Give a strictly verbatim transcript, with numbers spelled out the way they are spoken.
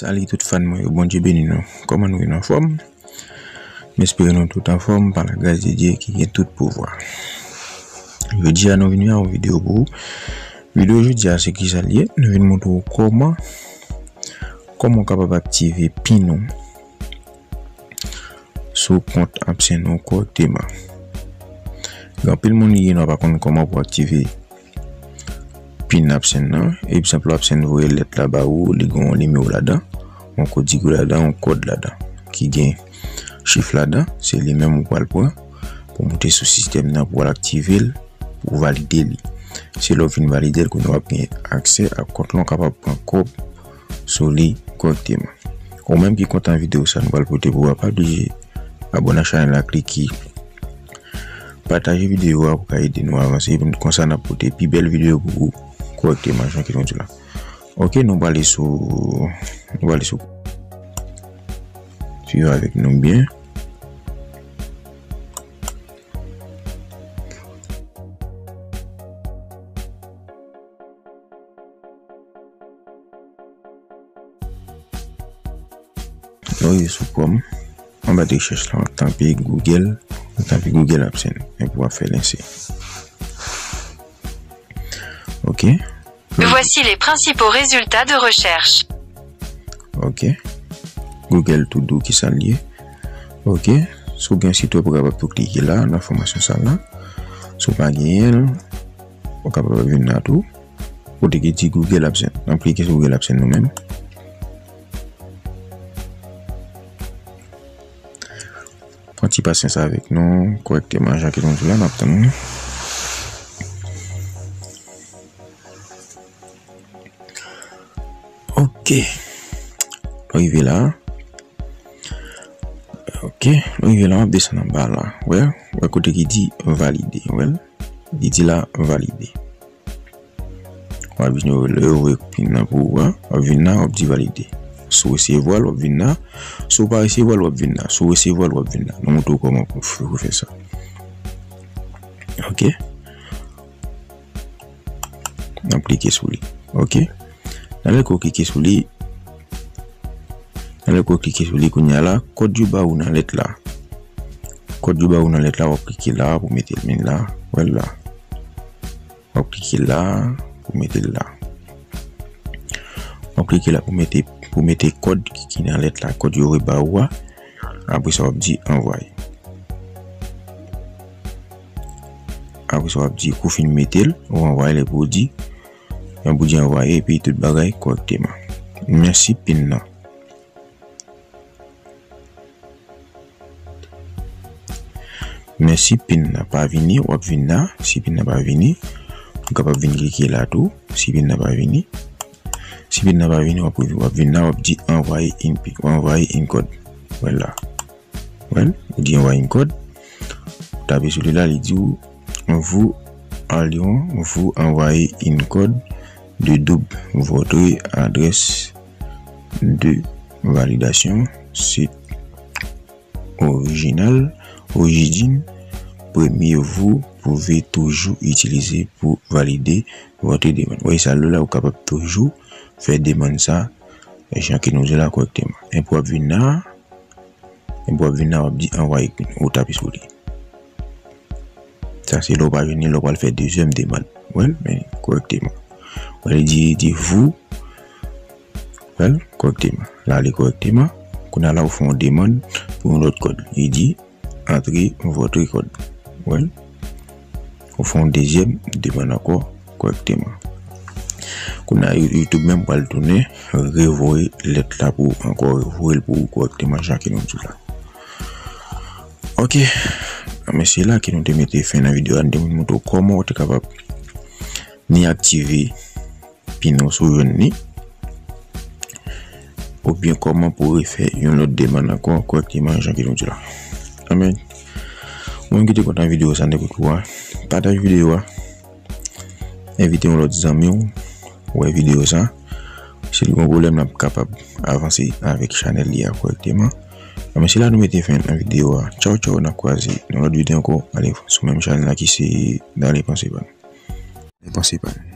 Salut tout fan mwen yo, Bondye beni nou. Kòman nou ye, nou anfòm? M espere nou tout anfòm pa la gras de Dye ki gen tout pouvwa. Jodi a nou vin ak yon videyo pou ou. Videyo jodi a se kisa l ye? Nou vin montre w kòman, kòman w kapab aktive pin ou sou kont AppSend ou kòrèkteman. Gen anpil moun ki gen dwa pa konn kòman pou aktive pin AppSend nan. Egzanp, AppSend voye lèt la ba ou, li gen yon nimewo ladan, yon kodigo ladan, yon kòd ladan, ki gen chif ladan, se li menm ou pral pran pou moute sou sistèm nan pou al aktive l, pou valide li. Se lè w fin valide l, kounye a w ap gen aksè ak kont lan, w kapab pran kòb sou li kòrèkteman. Ou menm ki kontan videyo sa nou pral pote pou ou a, pa blije abòne ak chanèl la, klike pataje videyo a pou ka ede nou avanse, konsa n ap pote pi bèl videyo pou ou kòrèkteman, jan ke nou di la. Ok, nou prale sou, nou prale sou. Swiv avèk nou byen. Nou rive sou Chrome. Anba de rechèch la, w ap tape Google, w ap tape Google AppSend, epi w ap fè lanse. Ok. Voici les principaux résultats de recherche. Ok. Google To Do, kisa l ye? Ok. Si w gen sit wèb, ou kapab tou klike la, nan fòmasyon sa la. Si w pa genyen l, ou kapab vin la tou. Kote ki di Google AppSend. N ap klike sou Google AppSend nou menm. Pran ti pasyans avèk nou kòrèkteman, jan ke nou di la, n ap tann nou. Ok. Nou rive la. Ok, nou rive la, w ap desann anba la. Wè, wè kote ki di valide, wè. Li di la valide. W ap vin, lè yo voye pin nan pou ou a, w ap vin la, w ap di valide. Si w resevwa l, w ap vin la. Si w pa resevwa l, w ap vin la. Si w resevwa l, w ap vin la. Nou montre w kòman pou w fè sa. Ok. N ap klike sou li. Ok. Nan lè ke w klike sou li, nan lè ke w klike sou li kounye a la, kòd yo ba ou nan lèt la. Kòd yo ba ou nan lèt la, w ap klike la pou mete l, men la, wè l la. W ap klike la pou mete l la. W ap klike la pou mete, pou mete kòd ki, ki nan lèt la, kòd yo reba ou a. Apre sa, w ap di anvwaye. Apre sa, w ap di kou fin mete l, ou anvwaye l epi w di, epi w di anvwaye, epi tout bagay kòrèkteman. Mèsi pin nan. Men si pin nan pa vini, w ap vin la. Si pin nan pa vini, ou kapab vin klike la tou. Si pin nan pa vini, si pin nan pa vini, w ap, w ap vin la, w ap di anvwaye in pin, w anvwaye in kòd. Wè la. Wè, ou di anvwaye in kòd. Ou tape sou li la, li di w, vous allez, vous envoyez une code de double. Votre adresse de validation, c'est original, origine, premier, vous pouvez toujours utiliser pour valider votre demande. Wè sa, lè la, ou kapab toujou fè demann sa, jan ke nou di la kòrèkteman. Epi w ap vin la, epi w ap vin la, w ap di anvwaye pin, ou tape sou li. Sa se lè w pa jwenn li, lè w pral fè dezyèm demann. Wè l, men kòrèkteman. Wè l di, di vous, wè l, kòrèkteman. La, li kòrèkteman. Kounye a la, ou fè yon demann pou yon lòt kòd. Li di, entrer votre code. Wè l. Ou fè yon dezyèm demann ankò kòrèkteman. Kounye a, You-, YouTube menm pral tounen revoye lèt la pou ou ankò, revoye l pou ou kòrèkteman, jan ke nou di la. Ok. Men se la ke nou te mete fen nan videyo a. Nou te montre w kòman ou te kapab ni aktive pin ou si w jwenn li, oubyen kòman pou refè yon lòt demann ankò kòrèkteman, jan ke nou di la. Amen. Moun ki te kontan videyo sa, n te kout pou a, pataje videyo a, envite yon lòt zanmi w wè videyo sa. Si li gen yon pwoblèm, l ap kapab avanse avèk chanèl li a kòrèkteman. Amen, se la nou mete fen nan videyo a. Tchaw, tchaw, n ap kwaze nan lòt videyo ankò. Ale sou menm chanèl la ki se Dale Panse Pa Nou. Dale Panse Pa Nou.